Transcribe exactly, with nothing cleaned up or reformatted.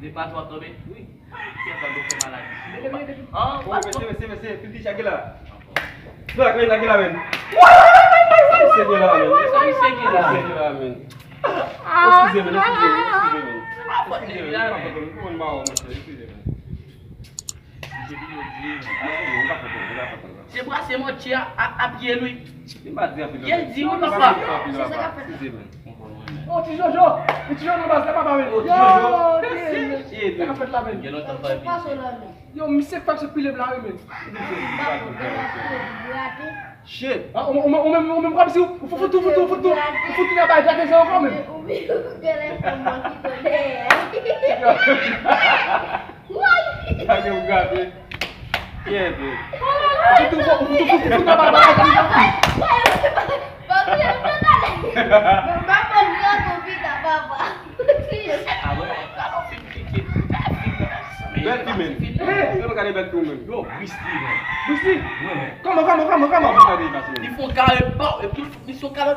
Depi maten w ap tonbe? Wi. Kèt, doktè maladi. Oh, mesye, mesye, mesye, fil di chak la. Blak, men, la, men. Sa misye gen la? Eskize, men, eskize, men, eskize, men. Eskize, men, eskize, men. Se brase mòtye a, a, a pye l, wi. Li pa di anpil. Ye di wi papa. Eskize, men. Oh, ti Jojo! Ti Jojo nan baz la, papa, men. Oh, ti Jojo. Sa ka fèt la, men. Gen lontan pa pi. Yo, misye fèk sot pile bla, wi, men. Shit. Ah, ou menm, ou menm, ou menm, kòm si ou fout, ou fout, ou fout, ou fout, ou bay gate sa ankò, men. Gade ou gate. Kiyès ou? Ou fout, ou fout, ou fout, ou fout, ou fout, ou fout, ou fout, Ah ouais, gade yon fim ki, ki, ki, Bèl fim, men. Yo, gade bèl fim, men. Yo, Brisly, men. Brisly. Mwen, men. Kòman, kòman, kòman, kòman? Gade bèl fim. Li fon kare pa, epi li fon kare.